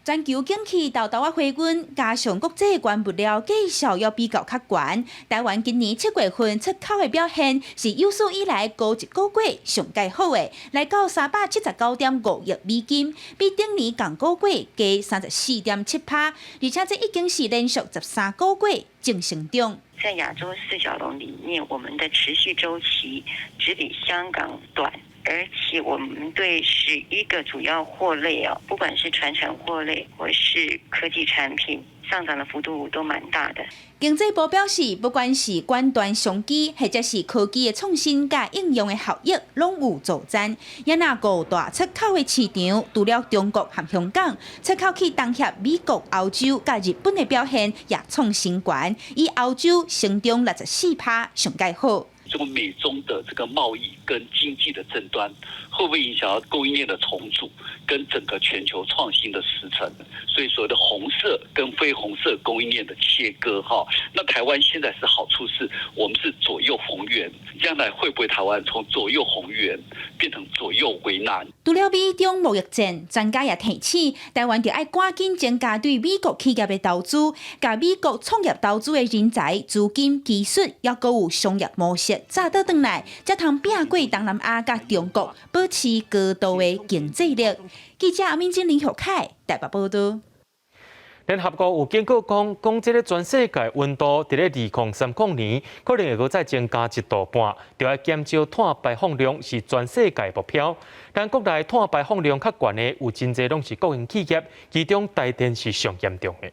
全球景氣沓沓仔回溫，加上國際原物料價數猶比較較懸，台灣今年7月份出口的表現是有史以來頭一個月上蓋好的，來到379.5億美金，比頂年仝個月加34.7%，而且這已經是連續13個月正成長。在亞洲四小龍裡面，我們的持續週期只比香港短。而且我們對11個主要貨類哦，不管是傳產貨類或是科技產品，上漲的幅度都蠻大的。經濟部表示，不管是管斷商機，或者是科技的創新佮應用的效益，攏有助增。也若五大出口的市場，除了中國和香港，出口去東協、美國、歐洲佮日本的表現也創新高，以歐洲成長64%上蓋好。這個美中的這個貿易跟經濟的爭端，會不會影響到供應鏈的重組跟整個全球創新的時程？所以所謂的紅色跟非紅色供應鏈的切割，哈，那台灣現在是好處是我們是左右逢源，將來會不會台灣從左右逢源變成左右為難？除了美中貿易戰，專家也提醒，台灣著愛趕緊增加對美國企業的投資，共美國創業投資的人才、資金、技術，抑閣有商業模式，早倒轉來，才通拚過東南亞佮中國，保持高度的競爭力。記者阿敏晶、林學凱台北報道。聯合國有警告講，講這个全世界溫度佇咧2030年可能會閣再增加1.5度，著愛減少碳排放量是全世界目標。但國內碳排放量較懸的有真濟攏是國營企業，其中台電是上嚴重的。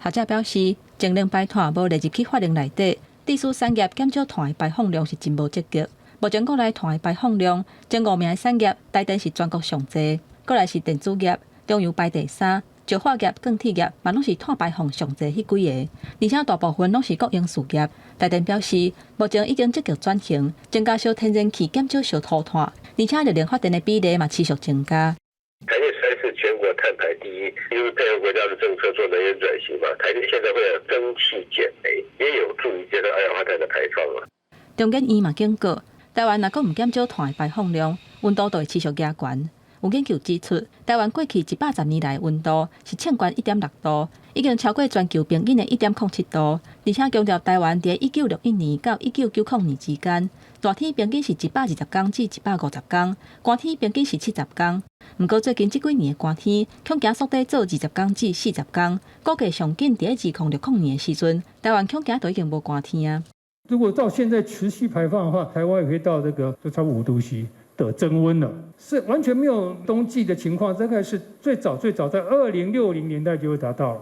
學者表示，淨零排碳無列入去法令內底，致使產業減少碳的排放量是真無積極。目前國內碳的排放量前五名的產業，台電是全國上濟，過來是電子業。中油排第三，石化業、鋼鐵業嘛攏是碳排放上濟彼幾个，而且大部分攏是國營事業。台電表示，目前已經積極轉型，增加燒天然氣，減少燒塗炭，而且熱能發電的比例嘛持續增加。台電雖然是全國碳排第一，因為配合國家的政策做能源轉型嘛，台電現在會有增氣減煤，也有助於減少二氧化碳的排放啊。中研院嘛警告，台灣若閣毋減少碳的排放量，溫度就會持續加懸。有研究指出，台灣過去110年來溫度是衝懸1.6度，已經超過全球平均的1.07度。而且強調，台灣佇1961年到1990年之間，熱天平均是120工至150工，寒天平均是70工。毋過最近這幾年的寒天，恐驚縮短做20工至40工。估計上緊佇2060年的時陣，台灣恐驚都已經無寒天啊。如果到現在持續排放的話，台灣也會到這個就超過5度C的增溫了，是完全沒有冬季的情況，這個是最早最早在2060年代就會達到了。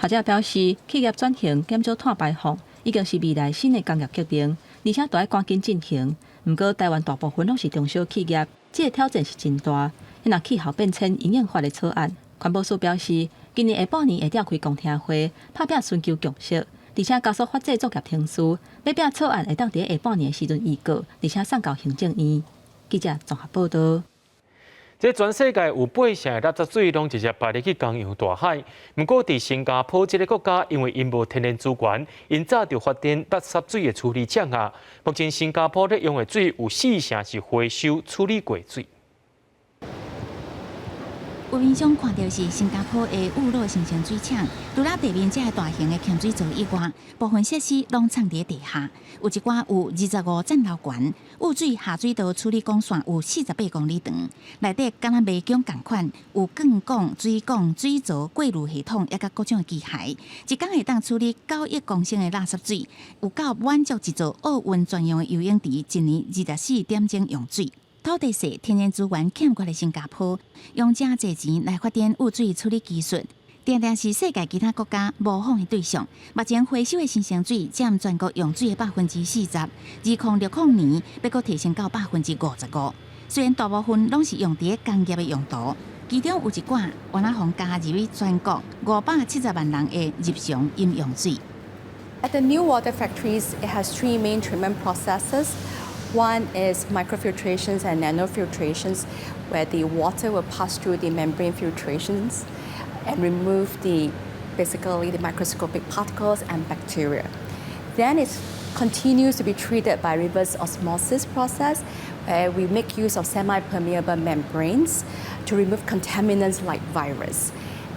學者表示，企業轉型減少碳排放，已經是未來新的工業革命，而且都愛趕緊進行。毋過台灣大部分攏是中小企業，這个挑戰是真大。若氣候變遷因應法的草案，環保署表示，今年下半年會召開公聽會，拍拚尋求共識，而且加速法制作業程序，欲拚草案會當佇下半年的時陣預告，而且送到行政院。記者綜合報道。這全世界有八成的垃圾水攏直接排入去江洋大海。毋過，佇新加坡這个國家，因為𪜶無天然資源，𪜶早就發展垃圾水的處理廠啊。目前新加坡咧用的水有四成是回收處理過水。畫面上看著是新加坡的勿洛新生水廠，除了地面這个大型的鹹水槽以外，部分設施攏藏佇地下。有一寡有25層樓懸，污水下水道處理管線有48公里長，內底敢若迷宮仝款，有鋼管、水管、水槽、過濾系統，抑佮各種的機械，一工會當處理9億公升的垃圾水，有夠滿足一座奧運專用的游泳池一年24點鐘用水。土地細、天然資源欠缺的新加坡，用誠濟錢來發展污水處理技術，定定是世界其他國家模仿的對象。目前回收的新鮮水佔全國用水的40%，2060年欲閣提升到55%。雖然大部分攏是用佇咧工業的用途，其中有一寡原來予加入去全國570萬人的日常飲用水。 At the new water factories, it has three main treatment processes. One is microfiltrations and nanofiltrations, where the water will pass through the membrane filtrations and remove the basically the microscopic particles and bacteria. Then it continues to be treated by reverse osmosis process, where we make use of semi-permeable membranes to remove contaminants like virus.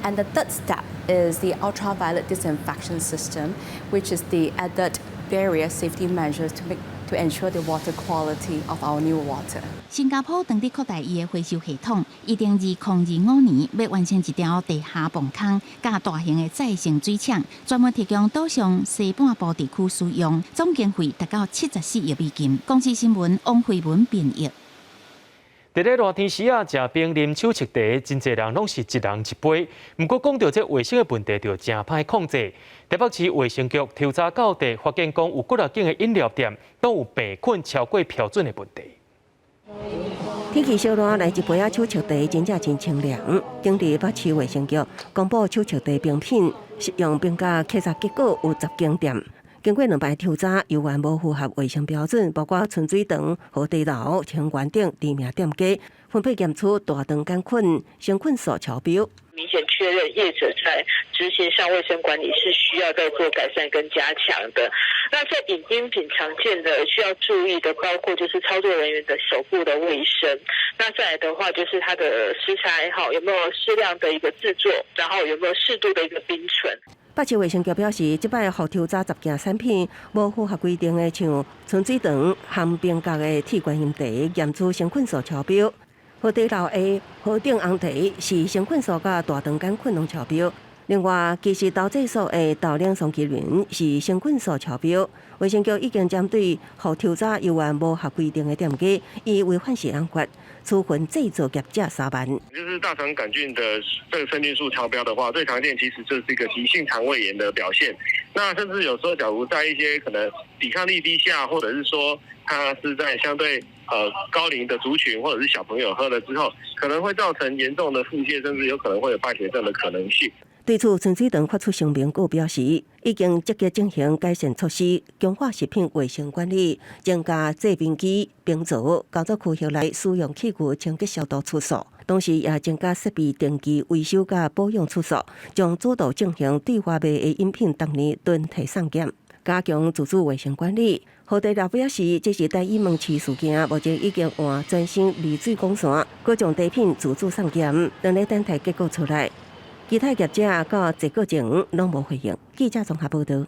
And the third step is the ultraviolet disinfection system, which is the added barrier safety measures to make to ensure the water quality of our new water. 新加坡當地擴大伊的回收系統，預定2025年欲完成一條地下泵坑，佮大型的再生水廠，專門提供島上西半部地區使用，總經費達到74億美金。公視新聞王慧文編譯。佇咧熱天時啊，食冰啉手粟茶，真濟人攏是一人一杯。毋過講著這衛生的問題，就誠歹控制。台北市衛生局抽查到底，發現講有幾若間的飲料店都有病菌超過標準的問題。天氣燒熱，來一杯仔手粟茶，真正真清涼。頂禮北市衛生局公布手粟茶冰品食用冰甲檢查結果有10間店。經過兩擺抽查，猶原無符合衛生標準，包括春水堂、和地樓、清源等知名店家，分別檢出大腸桿菌、生菌素超標。明顯確認業者在執行上衛生管理是需要再做改善跟加強的。那在飲冰品常見的需要注意的，包括就是操作人員的手部的衛生。那再來的話，就是它的食材哈有沒有適量的一個製作，然後有沒有適度的一個冰存。北市衛生局表示，這擺予抽查10件產品無符合規定的，像春水堂含冰角的鐵觀音茶，驗出生菌素超標；和地樓的和鼎紅茶是生菌素佮大腸桿菌攏超標。另外，其實豆製所的豆奶霜淇淋是生菌素超標。衛生局已經針對予抽查猶原無合規定的店家，以違反食安法處分製造業者3萬。就是大腸桿菌的這個生菌數超標的話，最常見其實就是一個急性腸胃炎的表現。那甚至有時候，假如在一些可能抵抗力低下，或者是說他是在相對高齡的族群，或者是小朋友喝了之後，可能會造成嚴重的腹瀉，甚至有可能會有敗血症的可能性。對此，春水堂發出聲明，閣表示已經積極進行改善措施，強化食品衛生管理，增加製冰機、冰槽，工作區域內使用器具清潔消毒廁所，同時也增加設備定期維修佮保養廁所，將主導進行對外賣的飲品逐年輪替送檢，加強自主衛生管理。何地老表示，這是台語門市事件，目前已經換全新濾水管線，閣將茶品自主送檢，等咧等待結果出來。其他業者到這過程攏無回應。記者綜合報導。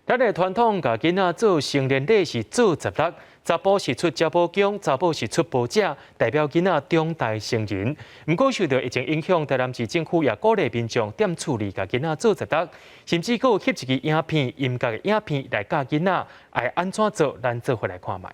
咱的傳統共囡仔做成年禮是做十六，查埔是出查某公，查某是出婆者，代表囡仔長大成人。毋過受著疫情影響，台南市政府也鼓勵民眾踮厝裡共囡仔做十六，甚至閣有翕一支影片，音樂的影片來教囡仔愛按怎做，咱做伙來看覓。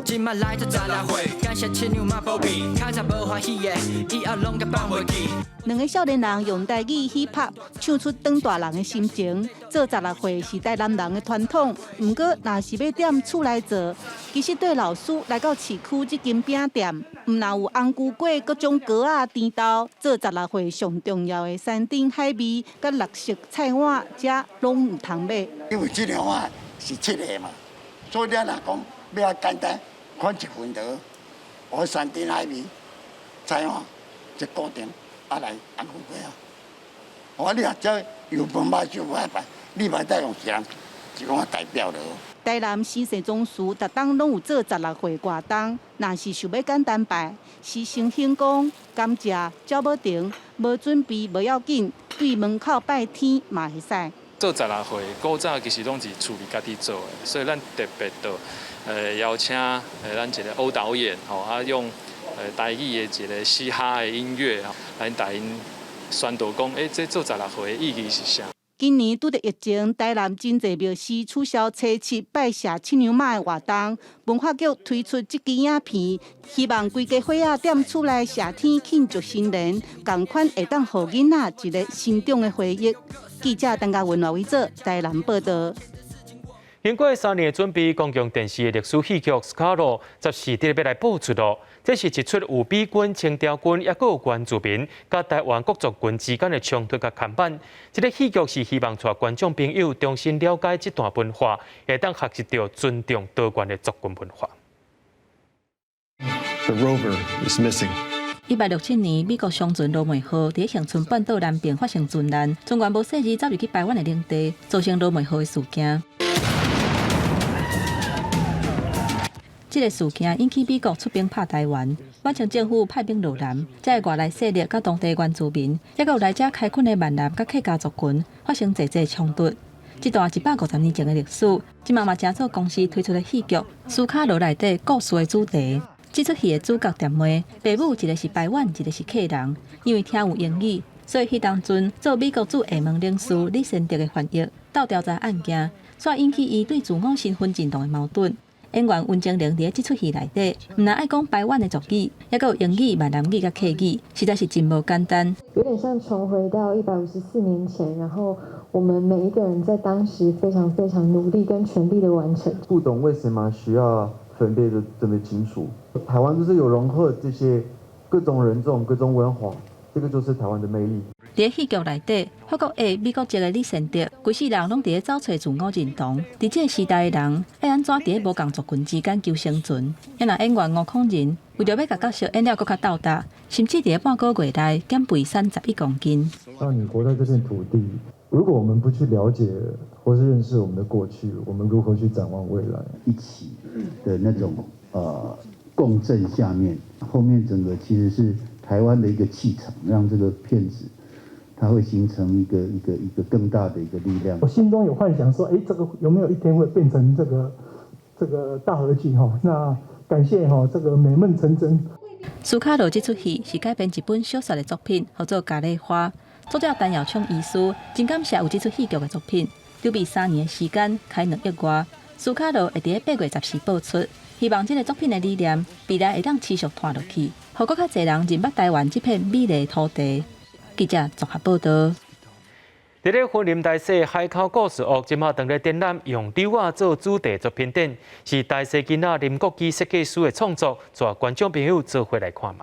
這擺來做十六歲，感謝親娘媽保庇，較早無歡喜的，以後攏共放袂記。兩个少年人用台語 hip hop 唱出長大人的心情。做十六歲是台南人的傳統，毋過若是欲踮厝內做，其實對老師來到市區這間餅店，毋但有紅龜粿各種糕仔甜豆，做十六歲上重要的山珍海味，佮綠色菜碗，遮攏有通買。因為這兩碗是七个嘛，所以咱若講欲較簡單，款一份就好，我山珍海味菜碗一固定，啊來紅龜粿啊。我你若這油飯肉燒歹辦，你嘛愛用一人一個代表就好。台南新生總祠逐冬攏有做十六歲活動，若是想欲簡單拜，是先行講感謝鳥母亭，無準備無要緊，對門口拜天嘛會使。做十六歲古早其實攏是厝裡家己做的，所以咱特別就邀請咱一個歐導演吼，啊用台語的一個嘻哈的音樂吼，來帶𪜶宣導講，這做十六歲的意義是啥？今年拄著疫情，台南真濟廟寺取消初七拜謝七娘媽的活動，文化局推出這支影片，希望規家伙仔踮厝內謝天慶祝新年，仝款會當予囡仔一个成長的回憶。記者陳嘉文、羅偉哲台南報導。經過3年的準備，公共電視的歷史戲劇《Scarlo》14日欲來播出囉。這是一齣有美軍、清朝軍，抑閣有原住民，佮台灣各族群之間的衝突佮牽絆。這个戲劇是希望帶觀眾朋友重新了解這段文化，會當學習著尊重多元的族群文化。 The rover is missing. 1867年，美國商船羅梅號佇恆春半島南邊發生船難，船員無細膩走入去排灣的領地，造成羅梅號的事件。這个事件引起美國出兵拍台灣，滿清政府派兵落南，才會外來勢力佮當地原住民，抑閣有來遮開墾的閩南佮客家族群發生濟濟衝突。這段150年前的歷史，這馬嘛成做公視推出的戲劇《斯卡羅》內底故事的主題。這齣戲的主角踮妹，爸母一个是排灣，一个是客人。因為聽有英語，所以彼當陣做美國駐廈門領事李仙得的翻譯，鬥調查案件，煞引起伊對自我身份認同的矛盾。演員溫貞菱佇這齣戲內底，毋但愛講排灣的族語，猶閣有英語、閩南語佮客語，實在是真無簡單。有點像重回到154年前，然後我們每一個人在當時非常非常努力跟全力的完成。不懂為什麼需要分別的這麼清楚。台灣就是有融合這些各種人種、各種文化，這個就是台灣的魅力。佇戲劇內底，法國裔美國籍的李仙得，規世人攏佇咧走揣自我認同。佇這个時代的人，欲按怎佇咧無仝族群之間求生存？也若演員吳慷仁，為著欲共角色演了閣較鬥膽，甚至佇咧半個月內減肥31公斤。當你活在這片土地，如果我們不去了解或是認識我們的過去，我們如何去展望未來？一起的那種共振下面，後面整個其實是台灣的一個氣場，讓這個片子它會形成一個更大的一個力量。我心中有幻想說，哎，這個有沒有一天會變成這個大河劇哈？那感謝哈，這個美夢成真。斯卡羅這齣戲是改編一本小說的作品，號做《咖喱花》。作者陳耀聰醫師真感謝有這齣戲劇的作品，準備3年的時間，開2億外。斯卡羅會佇咧8月14播出，希望這个作品的理念未來會當持續傳落去，予閣較濟人認捌台灣這片美麗土地。記者綜合報導。佇咧雲林台西海口故事屋，這馬當咧展覽用柳仔做主題作品展，是台西囡仔林國基設計師的創作，帶觀眾朋友做伙來看覓。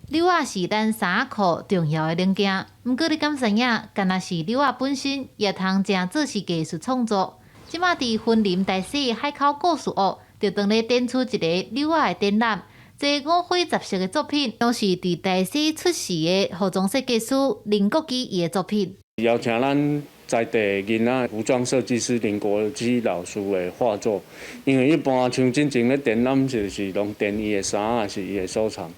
柳仔是咱衫仔褲重要的零件，毋過你敢知影，干焦是柳仔本身也通成做是藝術創作。這馬佇雲林台西海口故事屋，就當咧展出一个柳仔的展覽。這五花雜色的作品，攏是佇台西出世的服裝設計師林國基伊的作品。邀請咱在地囡仔服裝設計師林國基老師的畫作，因為一般像進前咧展覽就是攏展伊的衫仔，是伊的收藏。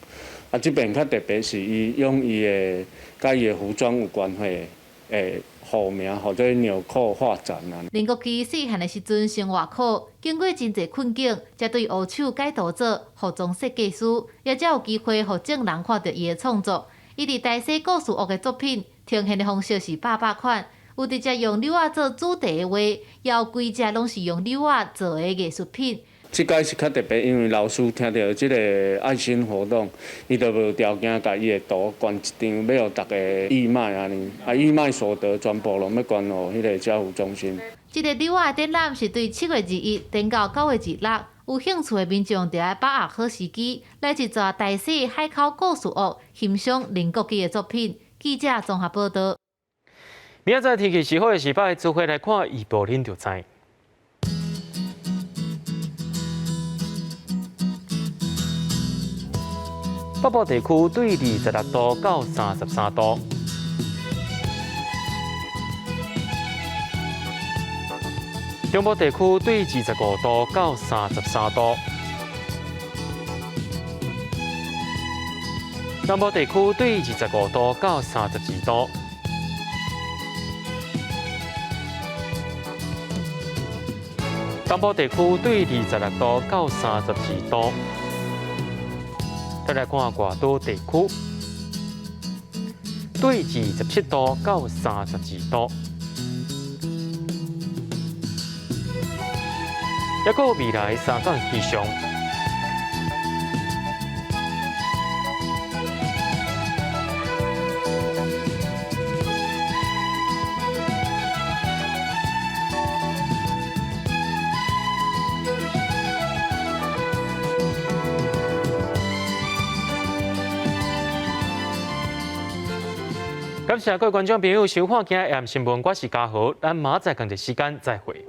啊，這邊較特別是伊用伊的佮伊的服裝有關係的號名，號做紐扣畫展啊。林國基細漢的時陣生活苦，經過真濟困境，才對烏手改圖做服裝設計師，也才有機會予眾人看著伊的創作。伊佇台西故事屋的作品呈現的方式是百百款，有直接用柳仔做主題的畫，也有規隻攏是用柳仔做的藝術品。這擺是較特別，因為老師聽著這个愛心活動，伊就無條件共伊的圖捐一張，欲予逐家義賣按呢，啊義賣所得全部攏欲捐予彼个家扶中心。這个柳仔展覽是對7月21展到9月26，有興趣的民眾著愛把握好時機，來一逝台西海口故事屋欣賞林國基的作品。記者綜合報導。明仔載天氣是好抑是䆀，做伙來看預報恁就知。北部地區對26度到33度，中部地區對25度到33度，南部地區對25度到32度，東部地區對26度到32度。再來看外島地區，對27度到32度，抑閣未來3工氣象。感謝各位觀眾朋友收看今日的新聞，我是嘉豪，咱明仔載仝一時間再會。